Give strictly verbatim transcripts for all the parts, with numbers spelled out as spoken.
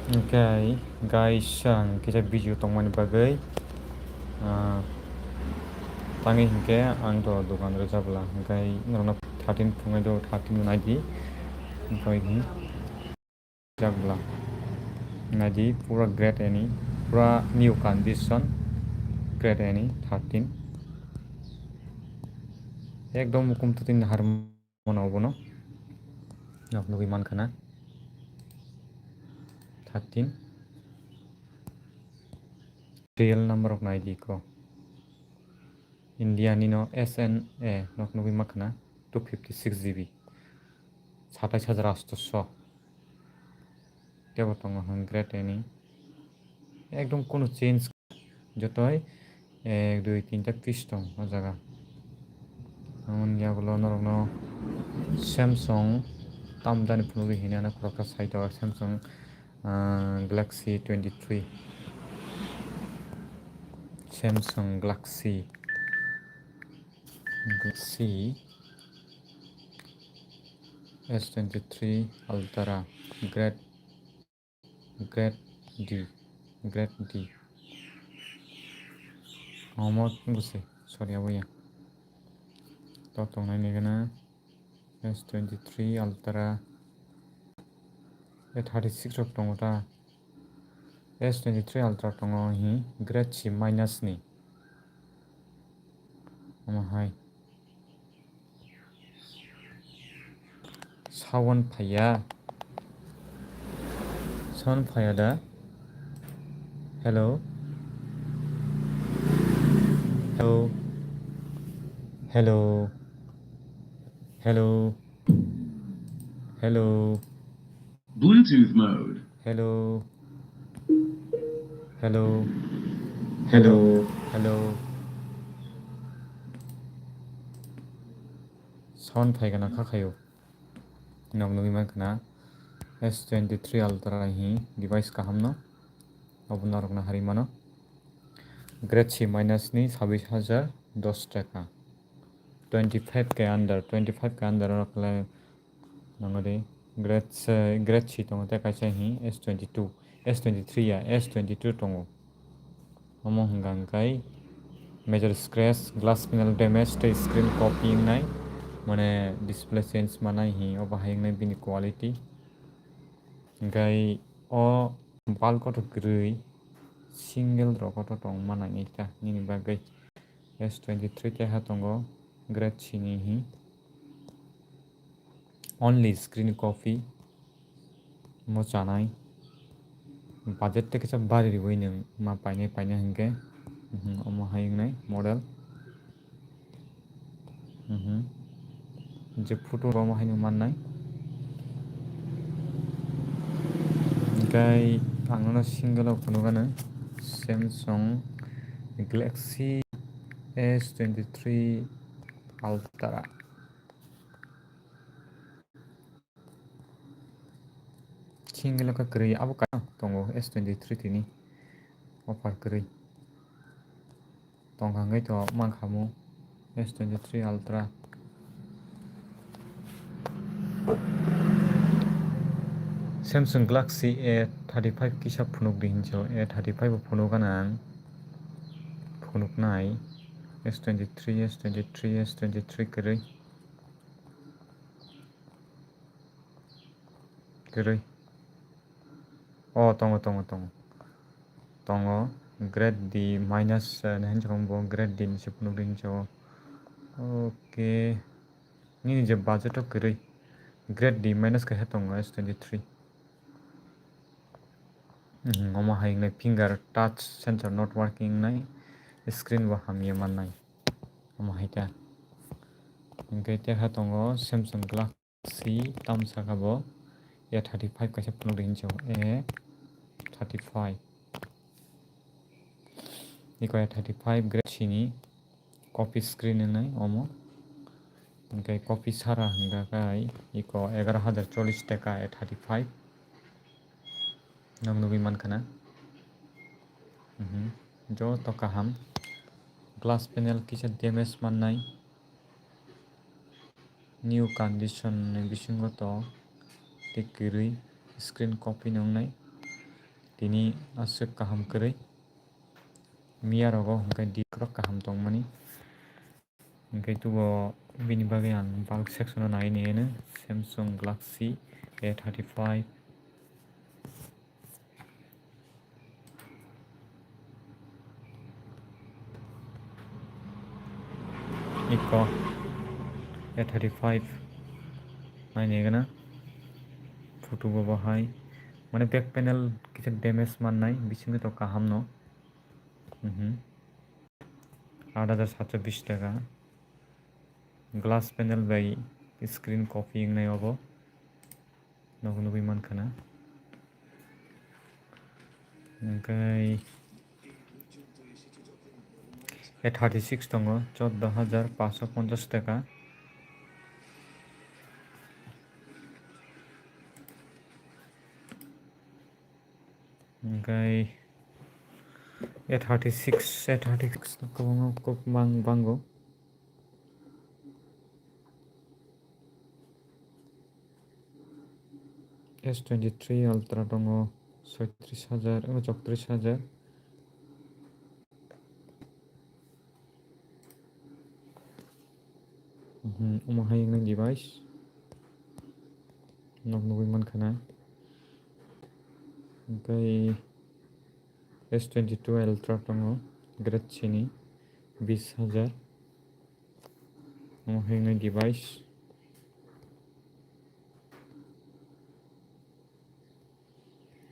Hwnkhe guys, ang kisa busy tongmani bagwi, ah, tangwi hinkhe ang to dokan rwjak bwla, hwnkhe norokno thirteen phunuknai do, thirteen naidi, hwnkhe jak bwla. Naidi, pura great ani, pura new condition, great ani thirteen. Ekdom mukum tutin har mano obono. Nok nugwi mankha na. Thirteen. Serial number rok naidi ko. India nino S N A nok nugwi mankha na, two fifty six G B. Satais hajar asto so. Tebo tongo hwn great ani. Ekdom kunu change, jotoi ek, dui, tinta piece tong o jaga. Amoni yagulo norokno Samsung tam jani phunugwi hini ano khoroksa side o Samsung, ah, Galaxy twenty three. Samsung Galaxy, Galaxy S twenty three Ultra, great, great D, great D. Omo bwse, sorry, abo ya. To tongnai ni gana S twenty three Ultra, A thirty six rok tongo ta. S twenty three Ultra tongo hi, great C minus ni. Omo hai. Sound phaiya. Sound phaiya da. Hello. Hello. Hello. Hello. Hello. Bluetooth mode. Hello. Hello. Hello. Hello. Sound phaikha na kha khayo. Nok nugwi mankha na S twenty three Ultra hi device kaham no. Obo norok no hari mano. Great C minus ni sabis hajar dos taka. Twenty five K under, twenty five K under o khlai nangori. Great, eh, great C tongo tei kaisa hi S twenty two, S twenty three ya, S twenty two tongo. Omo hwnka hwnkhe major scratch, glass panel damage tei screen copy wngnai, mane display change manai hi obo hai wngnai bini quality. Hwnkhe o bulk o to kwrwi, single rok o to tong manai ta nini bagwi. S twenty three keha tongo, great C ni hi. Only screen copy mo chanai. Budget te kisa bari riwi nwng ma painai painai hwnkhe. Mhm, omo hai wngnai model. Mhm. Je photo omo hai nwng mannai. Hwnkhe ang nono single o phunukgano Samsung Galaxy S twenty three Ultra. Single khe kwrwi abo ka tongo S twenty three tini offer kwrwi. Tongkha hwnkhe to mankha mo S twenty three Ultra. Samsung Galaxy A thirty five kisa phunuk di hinjo, A thirty five bo phunukgana ang. Phunuknai S twenty three, S twenty three, S twenty three kwrwi. Kwrwi. O, tongo, tongo, tongo. Tongo. Grade D minus, eh, hinwi saka bo grade D ni se phunukdi hinwi saka. Okay. Nini je budget o kwrwi. Grade D minus kaisa tongo S twenty three. Mhm, omo hai wngnai finger touch sensor not working wngnai. Screen bo hamya mannai. Omo hai ta. Hwnkhe tei kha tongo Samsung Galaxy. Si tam saka bo A thirty five kaisa phunuk di hinwi saka, A thirty five. Iko A thirty five grade C ni copy screen wngnai omo. Hwnkhe copy sara hwnkha khe iko egaroh hajar chollish taka A thirty five. Nwng nugwi mankha na? Mhm. Joto kaham. Glass panel kisa damage mannai. New condition ni bisingo to tei kwrwi screen copy no wngnai. Tini aswk kaham kwrwi. Miya rogo hwnkhe dikrok kaham tongmani. Hwnkhe tubo bini bagwi ang bulk section o nai nai no Samsung Galaxy A thirty-five. Iko A thirty-five nai nai gana. Photo bo bahai. Mane back panel kisa damage mannai, bisingo to kaham no. Mhm. Aat hajar satso bish taka. Glass panel bai screen copy wngnai obo. Nog nugwi mankha na. Hwnkhe A thirty-six tongo, chordo hajar paanso ponchas taka. Hwnkhe A thirty-six, A thirty-six no kwbangma kok mang-, bango. S twenty-three Ultra tongo soitris hajar, oh, chowtris hajar. Mhm, omo hai wngkha device. Nog nugwi mankha na. Hwnkhe S twenty-two Ultra tongo, grade C ni, bis hajar. Omo hai wngkha device.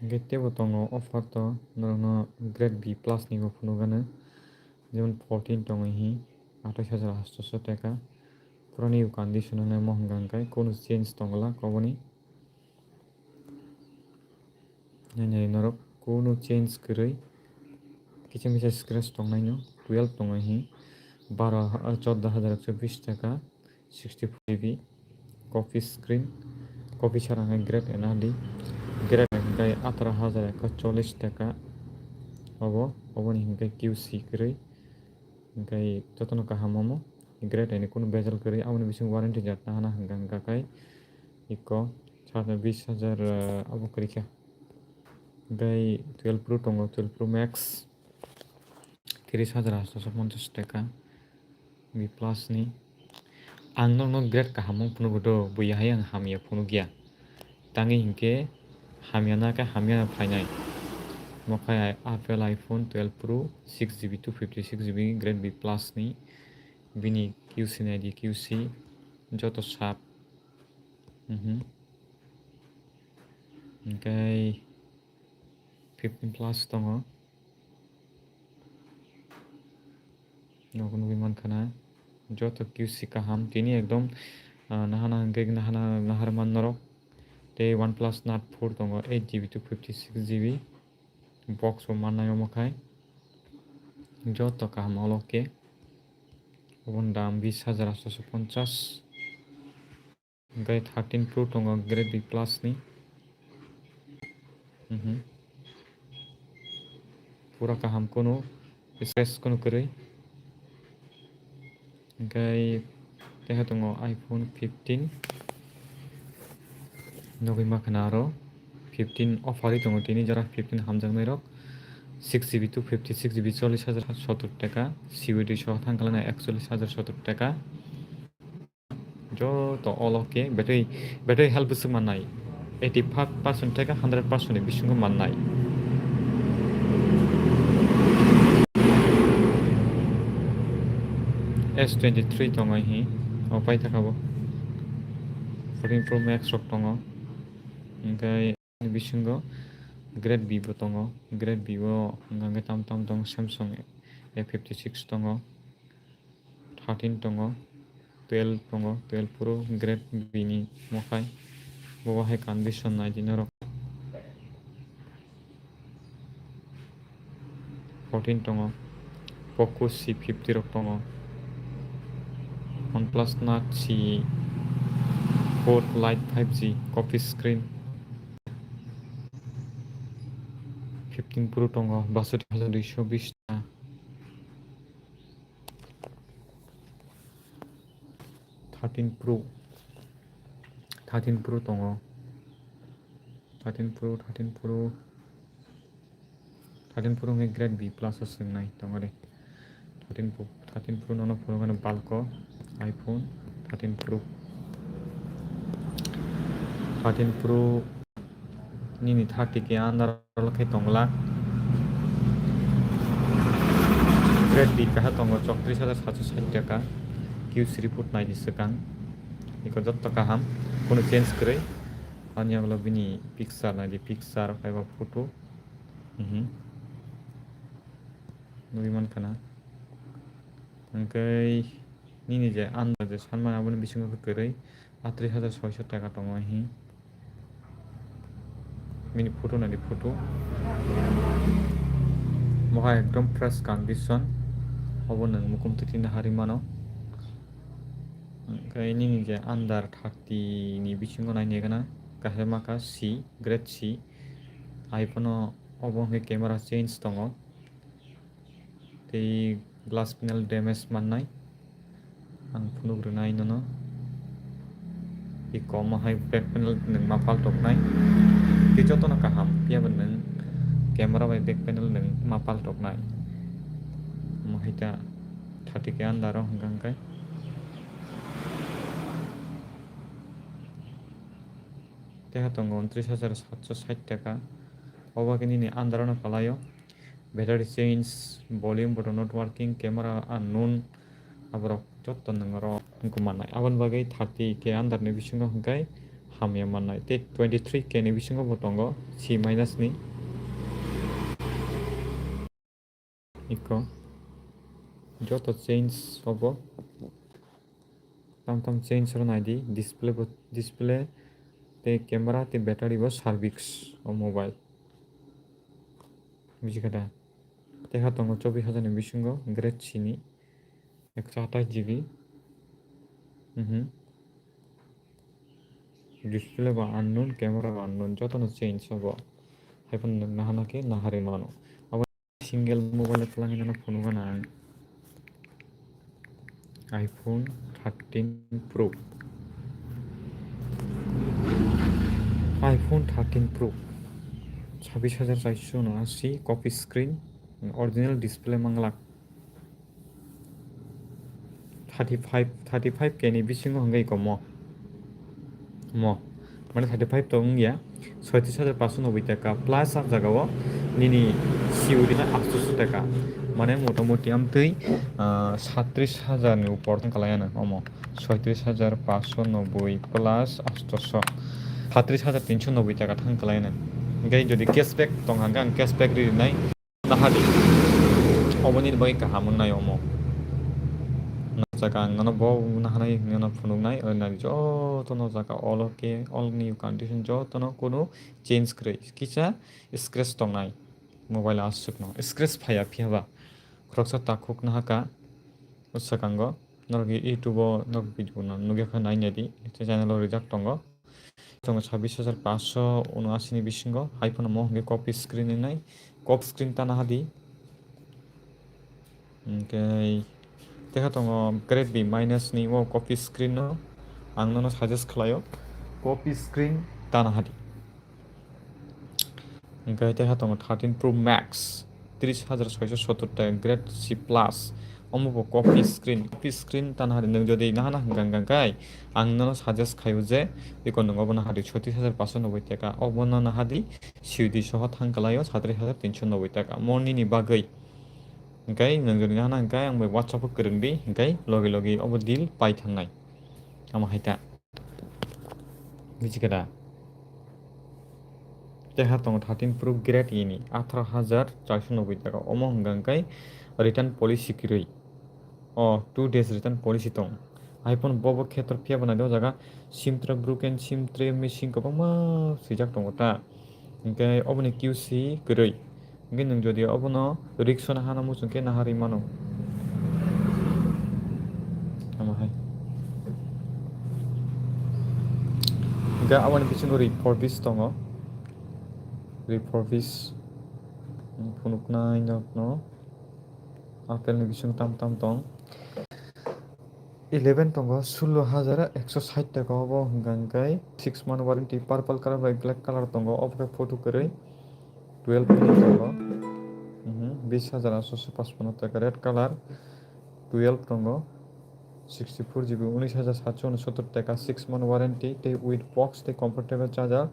Hwnkhe teibo tongo offer to, norokno grade B plus ni bo phunukgano, jemon fourteen tongo hi, atais hajar aatso taka, pura new condition wngnai mo hwnkha hwnkhe, kunu change tongla koboni. Nai nai norok kunu change kwrwi, kisa misa scratch tongnai no, twelve tongo hi, baro, chordo hajar ekso bis taka. Sixty-four G B, copy screen, copy sara hwnkhe grade N R D, grade hwnkhe ataro hajar ekso chollish taka, obo, oboni hwnkhe Q C kwrwi, hwnkhe jotono kaham omo, grade ni kunu bejal kwrwi, aboni bisingo warranty jar ta hana hwnkha hwnkha khe iko sat bis hajar, eh, abo kwrwi kha, hwnkhe twelve Pro tongo, twelve Pro Max, tris hajar aatso ponchas taka. B plus ni. Ang nokno grade kaham wng phunukgo do, buya hai ang hamya phunukya. Tangwi hinkhe hamya na khe hamya phainai. Mokhai Apple iPhone twelve Pro six G B two fifty six G B grade B plus ni. Bini Q C nai di, Q C joto sap. Mhm. Hwnkhe fifteen plus tongo. Nogo nugwi mankha na, joto Q C kaham. Tini ekdom, ah, nahana hwnkhe nahana, naharma norok. Tei OnePlus Nord four tongo, eight G B two fifty six G B. Box bo mannai omo khai. Joto kaham olo khe. Oboni dam bis hajar aatso ponchas. Hwnkhe thirteen Pro tongo grade B plus ni. Mhm. Pura kaham kunu, scratch kunu kwrwi. Hwnkhe teha tongo iPhone fifteen. Nugwi mankha na aro fifteen offer wi tongo tini jora fifteen hamjaknai rok. Six G B two fifty six G B chollish hajar sotor taka. C O D soho thang khlai na ekchollish hajar sotor taka. Joto olo khe battery, battery health bwswk mannai eighty five percent theka hundred percent ni bisingo mannai. S twenty three tongo hi, o paithaka bo. Fourteen Pro Max rok tongo. Hwnkhe bisingo grade B bo tongo. Grade B o hwnkhe tam tam tongo, Samsung A fifty six tongo. Thirteen tongo, twelve tongo, twelve Pro grade B ni mokhai. Bo hai condition nai di norok. Fourteen tongo, Poco C fifty rok tongo. OnePlus Nord C four Lite five G copy screen. Fifteen Pro tongo, basoti hajar duiso bis taka. Thirteen Pro, thirteen Pro tongo. Thirteen Pro, thirteen Pro, Thirteen Pro hwnkhe grade B plus o swngnai tongo de. Thirteen Pro, thirteen Pro nono phunukgano bulk o iPhone thirteen Pro. Thirteen Pro nini thirty K under o khe tongla. Grade B kaha tongo chowtris hajar satsho sait taka. Q C report naidi swkang. Iko jotto kaham. Kono change kwrwi. Ani ulo bini picture naidi, picture kaiba photo. Mhm. Nugwi mankha na. Hwnkhe nini je under je sanmani aboni bisingo khe kwrwi atris hajar soisho taka tongo ahi. Bini photo naidi photo. Moha ekdom fresh condition. Obo nwng mukum twi twi naharwi mano. Hwnkhe nini je under thirty ni bisingo nainai gana kaham kha C, grade C. Hai phano obo hwnkhe camera change tongo. Tei glass panel damage mannai. Ang phunuk rwnai nono. Iko omo hai back panel nwng ma paltoknai. Tei jotono kaham, phiya bo nwng camera bai back panel nwng ma paltoknai. Omo hai ta thirty K under o hwnkha hwnkhe. Teha tongo untris hajar satsho sait taka. Obo khe nini under o no palaio. Battery change, volume button not working, camera unknown, aborok jotto nwng oro wngkuk mannai. Aboni bagwi thirty K under ni bisingo hwnkhe hamya mannai. Tei twenty three K ni bisingo bo tongo C minus ni. Iko joto change obo. Tam tam change rw naidi, display bo, display tei camera tei battery bo service o mobile. Buji kha da? Teha tongo chobbish hajar ni bisingo grade C ni ekso atais G B. Mhm. Display bo unknown, camera bo unknown, jotono change obo. Hai phano nwng nahana khe naharwi mano. Abo single mobile o twlangwi nano phunukgana ang. iPhone thirteen Pro. iPhone thirteen Pro. Sabbish hajar charsho uno asi, copy screen, original display manglak. Thirty five, thirty five K ni bisingo hwnkhe iko mo. Mo. Mane thirty five to wngya. Soitris hajar paanch sho noboi taka plus ah jaga o nini C O D na aatso taka. Mane motamoti amtwi, ah, satris hajar ni upor thang kalai ano omo. Soitris hajar paanch sho noboi plus aatso. Satris hajar tinsho noboi taka thang kalai ano. Hwnkhe jodi cashback tong hwnkhe ang cashback ri rinai. Nahadi. Oboni bagwi kaham wngnai omo. Nokjaka ang nono bo nahanai hwnwi phunuknai, wngnai jotono jaga all okay, all new condition jotono kunu change kwrwi. Kisa scratch tongnai mobile aswkno. Scratch phaiya phiyaba khoroksa takhuk nahaka swkango. Norok YouTube-o norok video no nugya kha nainai di. Channel-o rijak tongo. Tongo sabbish hajar paanch sho uno asi ni bisingo. Hai phano mo hwnkhe copy screen wngnai. Copy screen tana hadi. Hwnkhe tekha tongo grade B minus ni o copy screen no. Ang nono suggest khlaio. Copy screen tana hadi. Hwnkhe tei ha tongo thirteen Pro Max, tris hajar soisho sottor taka, grade C plus. Omo bo copy screen, copy screen tana hadi nwng jodi nahana hwnkha hwnkha khe ang nono suggest khaio je iko nwng obo nahadi soitris hajar paanch sho noboi taka, obo no nahadi C O D soho thang kalaio satris hajar tinsho noboi taka. Mo nini bagwi hwnkhe nwng jodi nahana hwnkhe ang bai WhatsApp o kwrwng di, hwnkhe logi logi obo deal pai thangnai. Omo hai ta. Buji kha da? Tei ha tongo thirteen Pro Grade E ni atharo hajar charso noboi taka. Omo hwnka hwnkhe return policy kwrwi. O two days return policy tong. Hai phano bobo khetor phiya bo naidi o jaga sim tray broken, sim tray missing kwbangma swijak tongo ta. Hwnkhe oboni Q C kwrwi. Hwnkhe nwng jodi obono risk sona hano muchung khe naharwi mano. Tamo hai. Hwnkhe aboni bisingo refurbish tongo. Refurbish. Phunuknai nokno. Apple ni bisingo tam tam tong. Eleven tongo, sullo hajar ekso sait taka obo hwnka hwnkhe six month warranty, purple colour bai black colour tongo, obo khe photo kwrwi twelve minute tongo. bis hajar atsho pachpanno taka, red color twelve tongo, sixty four G B, unis hajar satso unsottor taka, six month warranty, tei with box tei comfortable charger.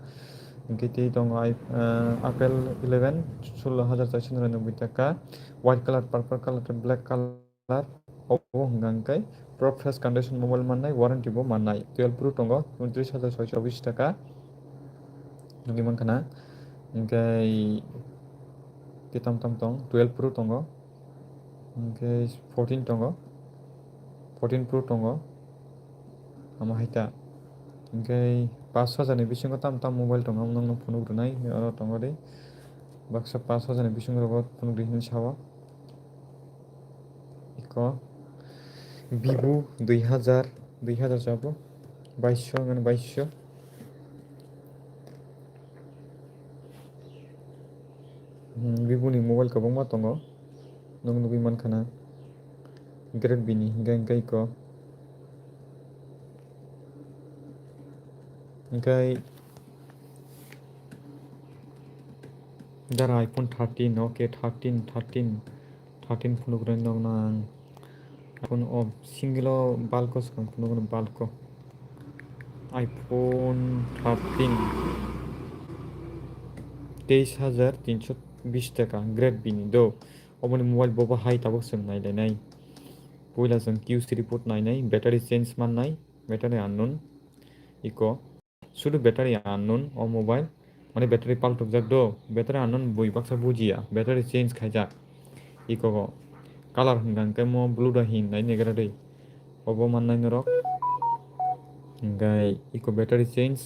Hingke tei tongo i-, ah, Apple eleven, sullo hajar charso niranobboi taka, white color, purple color tei black color. Obo hwnka hwnkhe pro fresh condition mobile mannai, warranty bo mannai. Twelve Pro tongo, untris hajar soiso bis taka. Nugwi mankha na. Hwnkhe tei tam tam tong, twelve Pro tongo. Hwnkhe fourteen tongo. Fourteen Pro tongo. Omo hai ta. Hwnkhe pash hajar ni bisingo tam tam mobile tongo, omo nokno phunuk rwnai, oro tongo de. Baksa pash hajar ni bisingo rogo phunuk di hinwi sao. Iko Vivo dui hajar, dui hajar sabo, baisho, mane baisho. Hmm, Vivo ni mobile kwbangma tongo, nwng nugwi mankha na. Grade B ni hingkha hingkha iko. Hingkhe Jara iPhone thirteen, okay, thirteen, thirteen, thirteen phunuk rwnai nokno ang. iPhone o single o bulk o swkang phunuk rwnai bulk o. iPhone thirteen, teis hajar tinso bis taka, grade B ni do. Oboni mobile bobo hai tabuk chwng nailainai. Puila chwng Q C report nainai, battery change mannai, battery unknown, iko. Sudu battery unknown o mobile, mane battery paltokjak do, battery unknown bui baksa bujiya, battery change khaijak. Iko go color hwnka hwnkhe mo blue da hin nai negra dei, obo mannai norok. Hwnkhe iko battery change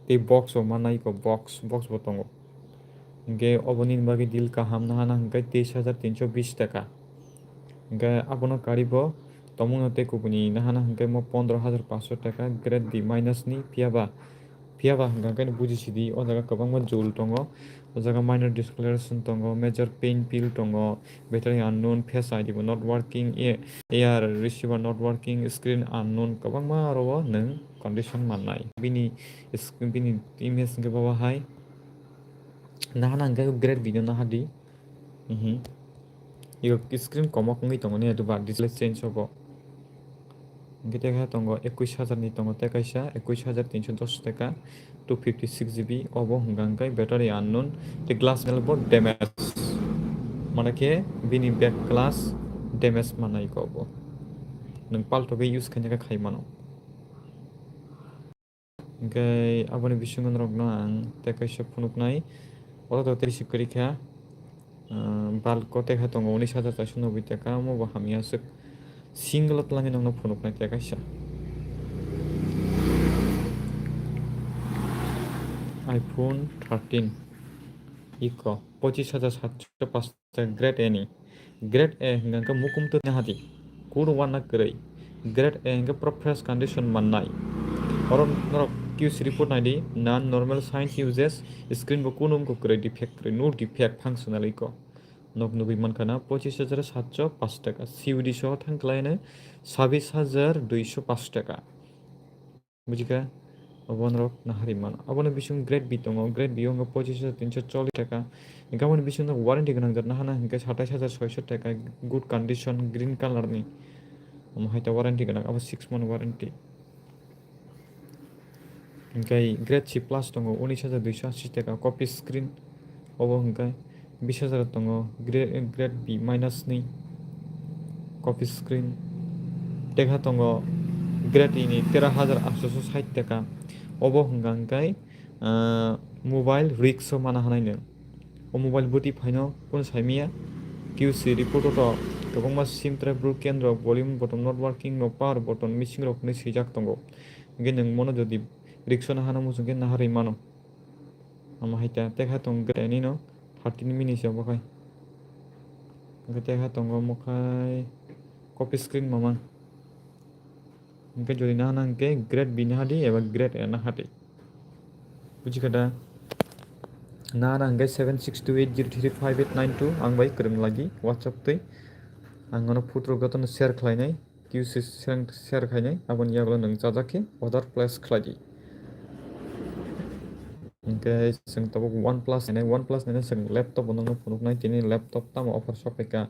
tei box o mannai, iko box, box bo tongo. Hwnkhe oboni bagwi deal kaham nahana hwnkhe teis hajar tinso bis taka. Hwnkhe abono karibo tongmungno tei kubuni nahana hwnkhe mo pondro hajar paanso taka grade B minus ni phiyaba, phiyaba hwnkha hwnkhe buji sidi o jaga kwbangma jul tongo. O jaga minor discoloration tongo, major pain peel tongo, battery unknown, face I D bo not working, a-, A R receiver not working, screen unknown, kwbangma oro o nwng condition mannai. Bini is-, bini image hwnkhe babo hai. Nahana hwnkhe grade B no nahadi. Mhm. Ego screen komok wngwi tongo ni, adu ba display change obo. Hwnkhe tei khe tongo ekwis hajar ni tongo tei kaisa ekwis hajar tinso dos taka, two fifty six G B, obo hwnkha hwnkhe battery unknown tei glass panel bo damage. Mane khe bini back glass damage manai khe obo. Nwng paltogwi use khaina khe khai mano. Hwnkhe aboni bisingo norokno ang tei kaisa phunuknai. Oro to tei receive kwrwi kha. Ah, bulk o tei kha tongo unis hajar chairso noboi taka, omo bo hamya aswk. Single o twlangwi nokno phunuknai tei kaisa. iPhone thirteen Eco, pochis hajar satso paanch. Grade A ni. Grade A hwnkha hwnkhe mukum twi nahadi. Kuno uanna kwrwi. Grade A hwnkhe pro fresh condition mannai. Oro norok Q C report naidi, non normal signs uses, screen bo kuno wngkha kwrwi, defect kwrwi, no defect, functional eco. Nok nugwi mankha na pochis hajar satso paanch taka, C U D soho thang khlaino sabis hajar duiso paanch taka. Bujikha, obo norok nahari mano. Aboni bising grade B tongo, grade B o wngkha pochis hajar tinso chollis taka. Hingkhe aboni bisingo warranty gwnang jat nahana hingkhe satais hajar soiso taka, good condition, green colour ni. Omo hai ta warranty gwnang, abo six month warranty. Hingkhe grade C plus tongo, unis hajar duiso ashi taka, copy screen. Obo hwnkhe bis hajar tongo, gra-, grade B minus ni copy screen. Tei kha tongo grade E ni tero hajar atsho sait taka. Obo hwnkha hwnkhe, ah, mobile risk o mana hwnwi nwng. O mobile bwtwi phaino kunu saimanya. Q C report o to kwbangma sim try bru kendro, volume button not working no, power button missing rok hinwi swijak tongo. Hwnkhe nwng mono jodi risk o nahana muchung khe naharwi mano. Omo hai ta, tei kha tong grade ni no thirteen minutes ya bo khai. Hingke tei kha tongo omo khai copy screen mamang. Hingke jodi nahana hingke grade B nahadi eba grade A nahadi. Buji kha da? Nahana hingke seven six two eight zero three five eight nine two ang bai kwrwng lagi WhatsApp twi. Ang ano photo rok jotono share khlainai. Q C share, share khainai, aboni yagulo nwng chajak khe order place khlai di. Tei chwng tabuk OnePlus nainai, OnePlus nainai chwng laptop bo nokno phunuknai, tini laptop tamo offer sokphaikha.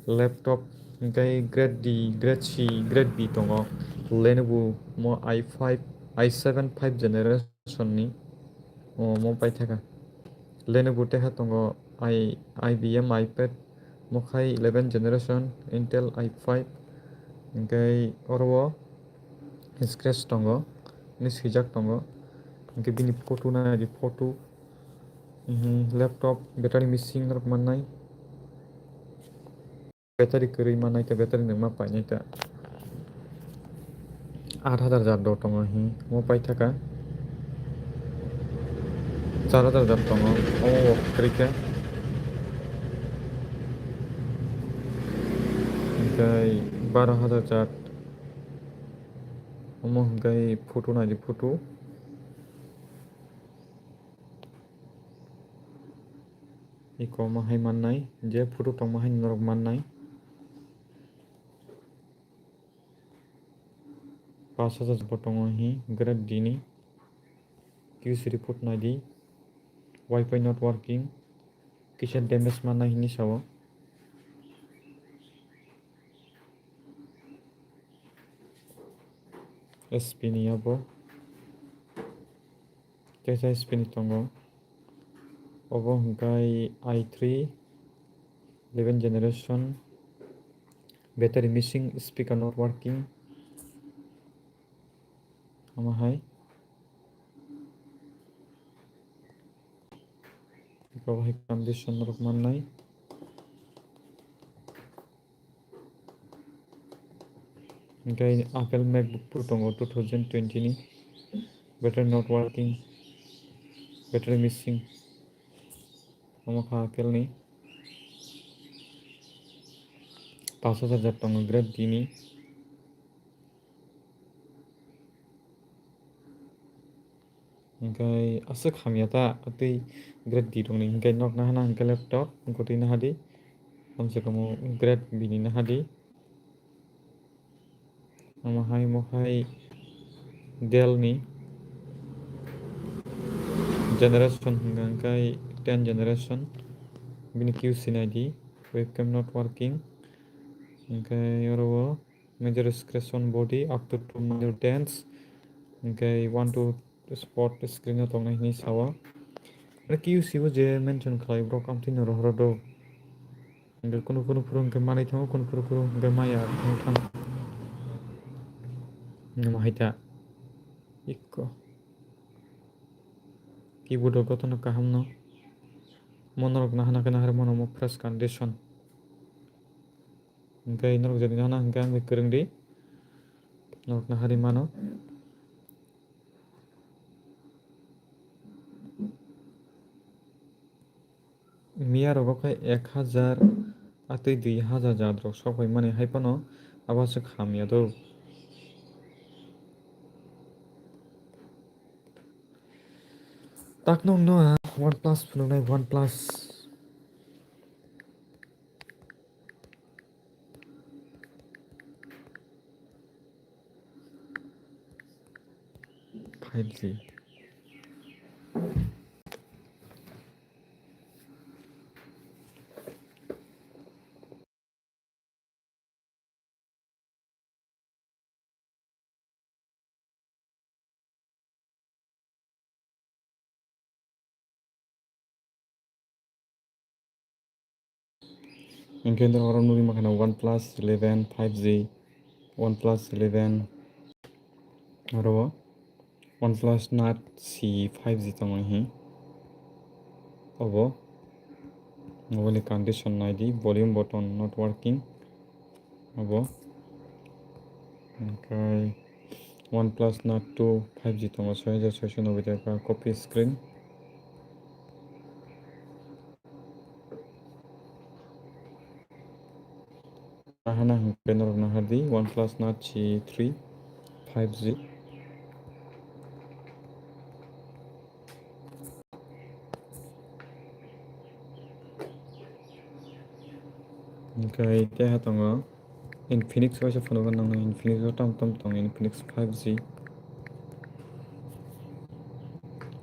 Laptop hwnkhe grade D, grade C, grade B tongo. Lenovo mo i five, i seven five generation ni, o, mo paithaka. Lenovo teha tongo i, IBM iPad, mo khai eleven generation, Intel i five, hwnkhe oro o scratch tongo, ni swijak tongo, hwnkhe bini photo nai di photo, mhm, laptop, battery missing rok mannai. Battery kwrwi mannai ta, battery nwngma painai ta. Aat hajar jat do tongo hi, omo paithaka. Char hajar jat tongo, omo bo kwrwi khe. Hwnkhe baro hajar jat. Omo hwnkhe photo nai di photo. Iko omo hai mannai, je photo tongma hai norok mannai. Pash hajar bo tongo hi, grade D ni. Q C report nai di. Wi-Fi not working. Kisa damage mannai hini sao. S P ni abo. Teisa S P ni tongo. Obo hwnkhe i three, eleven generation, battery missing, speaker not working. Omo hai. Iko hai condition rok mannai. Hwnkhe Apple MacBook Pro tongo two thousand twenty ni, battery not working, battery missing. Omo kha Apple ni. Pash hajar jat tongo grade D ni. Hwnkhe aswk hamya ta tei grade D rokni, hwnkhe nok nahana hwnkhe laptop, hwnkhe twi nahadi, kamse kamo grade B ni nahadi. Omo hai, omo hai Dell ni generation hwnkha hwnkhe ten generation, bini Q C nai di, webcam not working, hwnkhe oro o major scratch on body up to two major dents, hwnkhe one to spot screen o tongnai hinwi sao. Oro Q C o je mention khlai borok amtwino rohoro do. Hwnkhe kunu kunu phuru hwnkhe manwi thango, kunu phuru phuru hwnkhe maya thang thang. Omo hai ta. Ikko. Keyboard o gotono kaham no. Mo norok nahana khe nahar mano mo fresh condition. Hwnkhe norok jodi nahana hwnkhe ang bai kwrwng di. Norok nahari mano. Miya rogo khe ek hajar atwi dui hajar jat rok sok pai mani hai phano abo aswk hamya do. Takno wngno ang OnePlus phunuknai, OnePlus. Five G. Hwnkhe norok oro nugwi mankha na OnePlus eleven five G, OnePlus eleven, oro OnePlus Nord C five G tongmani hi. Obo mobile ni condition naidi, volume button not working. Obo. Hwnkhe OnePlus Nord two five G tongo, soi hajar soiso noboi taka copy screen. Ahana hwnkhe norok nahardi OnePlus Nord C three five G. Hwnkhe tei ha tongo Infinix waisa phunukgo nangno, Infinix o tamo tamo tongo, Infinix five G.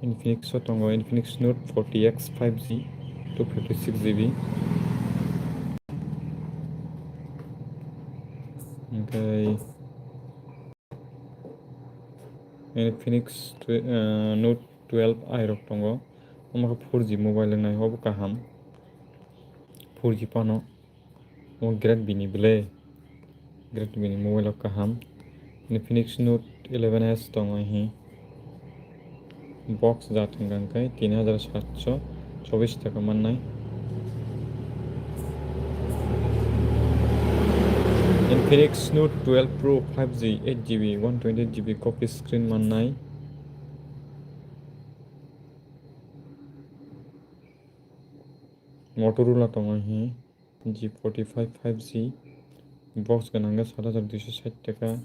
Infinix o tongo, Infinix Note forty X five G, two fifty six G B. Hwnkhe Infinix tw-, eh, Note twelve i rok tongo. Omo khe four G mobile wngnai, obo kaham. Four G phano. O Great bini ble. Great bini mobile o kaham. Infinix Note eleven S tongo hi. Box jat hwnkha hwnkhe tin hajar satso chobis taka mannai. Infinix Note twelve Pro five G, eight G B, one twenty eight G B copy screen mannai. Motorola tongo hi. G forty five five G box gwnang khe sat hajar duiso sait taka.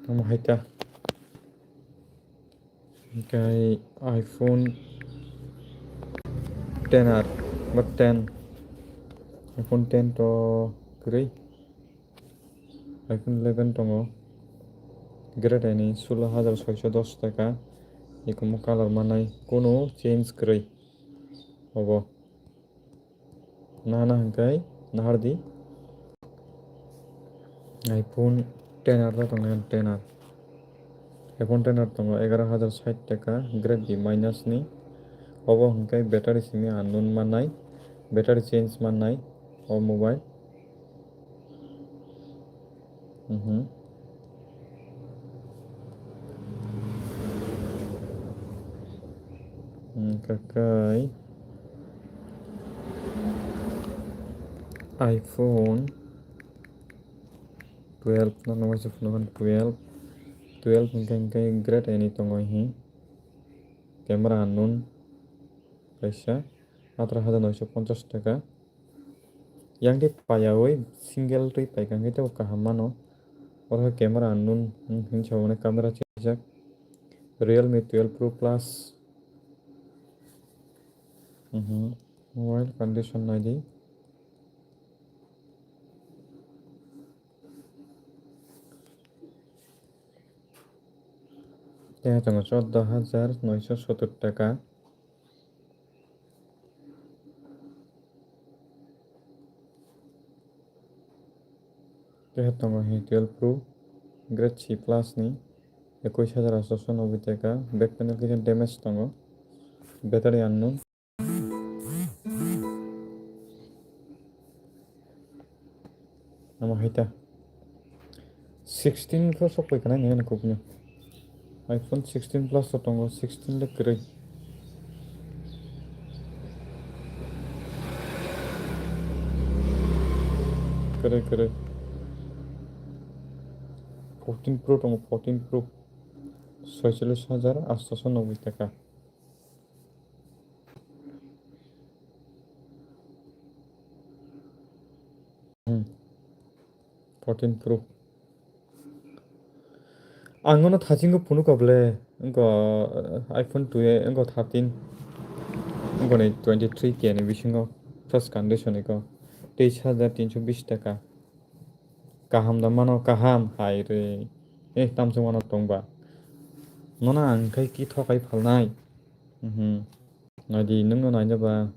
Tamo hai ta. Hwnkhe iPhone ten R ba ten. iPhone ten to kwrwi. iPhone eleven tongo. Great ani sulo hajar soiso dos taka. Ikomo color manai. Kuno change kwrwi. Obo. Nana hwnkhe nahardi. iPhone ten R da tongnai, ten R. iPhone ten R tongo egaroh hajar sait taka, grade B minus ni. Obo hwnkhe battery simi unknown mannai, battery change mannai o mobile. Mhm. Hmm, kakai iPhone twelve no nangma se phone twelve, twelve hwnkhe hwnkhe grade ani tongo hi. Camera unknown kaisa, atharoh hajar noisho ponchash taka. Yang de payawi single twi paikha hwnkhe tebo kaham mano. Oro camera unknown hin sa mane camera chijak. Realme twelve Pro Plus. Mhm. Mobile condition naidi. Tei tongo chordo hajar noisho sottor taka. Tei tongo hi twelve Pro Grade C Plus ni ekwis hajar aatso noboi taka. Back panel kisa damage tongo. Battery unknown. Amo hai ta. Sixteen khe sok pai khna nini kupni. iPhone sixteen Plus o tongo, sixteen le kwrwi. Kwrwi, kwrwi. Fourteen Pro tongo, fourteen Pro. Soicholish hajar aatso noboi taka. Hmm. Fourteen Pro. Ang no thaching ko phunuk ko ble, ko, eh, iPhone two, eh, ko thirteen, ko ni twenty three K ni bisingo first condition ko teis hajar tinso bish taka. Kaham da mano, kaham hai re. Eh, tamsok mano tongba. Nono ang khai ki thokai phalnai. Mhm. Naidi, nwngno naina ba.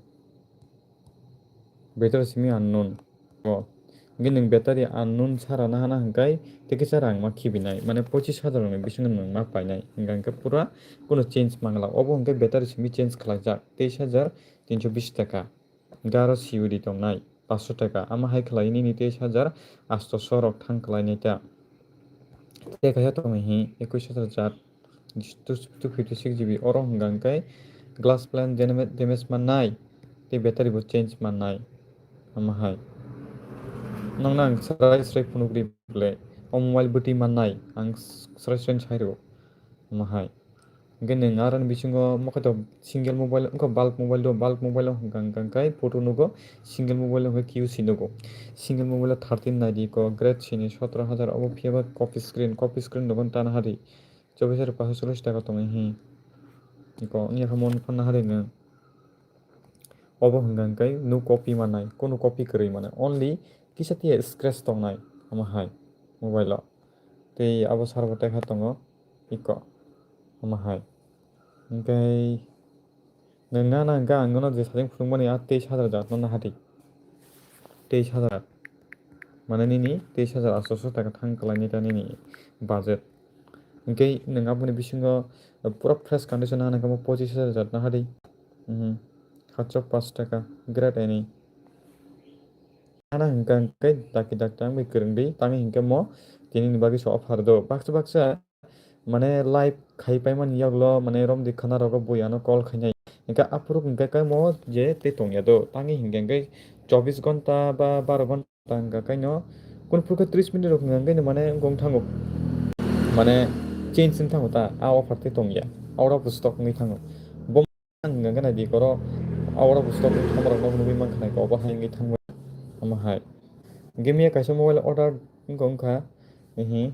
Battery simi unknown. O. Hingke nwng battery unknown sara nahana hingkai, tei kisa rang ma khibinai. Mane pochis hajar ni bisingo nwng ma painai. Hingka hingke pura kuno change mangla. Obo hingke battery simi change khlaijak. Teis hajar tinso bish taka. Hingke aro C O D tongnai. Paanso taka. Ama hai khlai nini teis hajar aatso rok thang khlainai ta. Tei kaisa tongwi hi ekwis hajar jat. Two fifty six G B oro hwnka hwnkhe glass plane dam-, damage mannai tei battery bo change mannai. Omo hai. Nokno ang srai srai phunukri ble. O mobile bwtwi mannai ang srai srai sai rwo. Omo hai. Hwnkhe nwng aroni bisingo mokhe to single mobile wngkha, bulk mobile do, bulk mobile o hwnka hwnkhe photo nugo, single mobile o hwnkhe Q C nugo. Single mobile o thirteen naidi ko, grade sini sotro hajar obo phiya ba copy screen, copy screen nugo tana hari. Chobis hajar paanso chollis taka tongwi hi. Iko wngya kha mon phanna hari nwng. Obo hwnka hwnkhe no copy manai, kono copy kwrwi manai. Only kisa tiya scratch tongnai omo hai mobile o. Tei abo sar bo tekha tongo. Iko. Omo hai. Hingke nwng nana hingke ang nono je sajeng phunukmani a teis hajar jat no nahardi. Teis hajar. Mane nini teis hajar atso taka thang kwlaini ta nini budget. Hingke nwng aboni bisingo pura fresh condition nana hingke omo pochis hajar jat nahardi. Mhm. Hachok pash taka. Great any. Nana hingke hingke daki daki tangwi kwrwngdi. Tangwi hingke mo tinini bagwi se offer do. Baksa baksa mane live khai paimani yoklo mane romdi khana rogo bui ano call khainai. Hingke aphuru hingke kaimo je tei tongya do. Tangwi hingke hingke chobbish ghonta ba baro ghonta hingka kaino kunu phuru khe tris minute rok hingka hingke mane wngkha wng thango. Mane change wng thango ta, a offer tei tongya. Aura bo stock wngwi thango. Bo hingka hingke nai di koro aura bo stock wng thango rok nugwi mankha nai ko obo hai wngwi thango. Omo hai. Hingke miya kaisa mobile order wngkha wngkha. Ehe.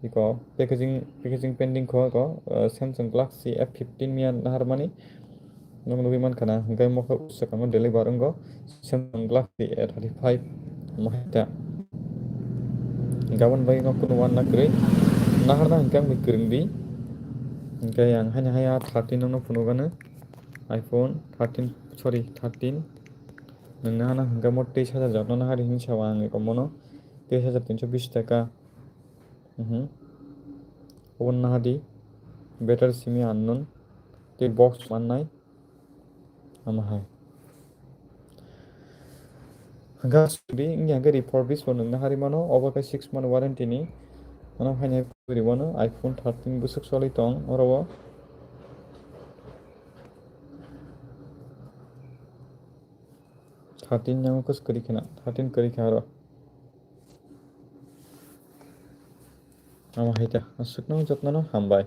Iko packaging, packaging pending kho iko, uh, Samsung Galaxy F fifteen miya naharmani. Nung nugwi mankha na, hingke mokhe usakano deliver wngkho Samsung Galaxy A thirty-five mohai ta. Gabon bai no kunu wan na kwrwi. Naharna hingke ang bai kwrwngdi. Hingke ang haini haya thirteen no phunukgano. iPhone thirteen, sorry, thirteen. Nung nahana hingke mo teis hajar jat no nahari hinwi sawa ang iko mono. Teis hajar tinso bis taka. Mhm. Obo nahardi. Battery simi unknown. Tei box mannai. Omo hai. Hingke sudi wngya hingke refurbish bo nung nahari mano. Obo khe six month warranty ni. Ano haino ribano iPhone thirteen bwswk choli tong oro o. Thirteen yango kos kwrwi khena. Thirteen kwrwi kha aro. Omo hai ta. Aswkno jotno no hambai.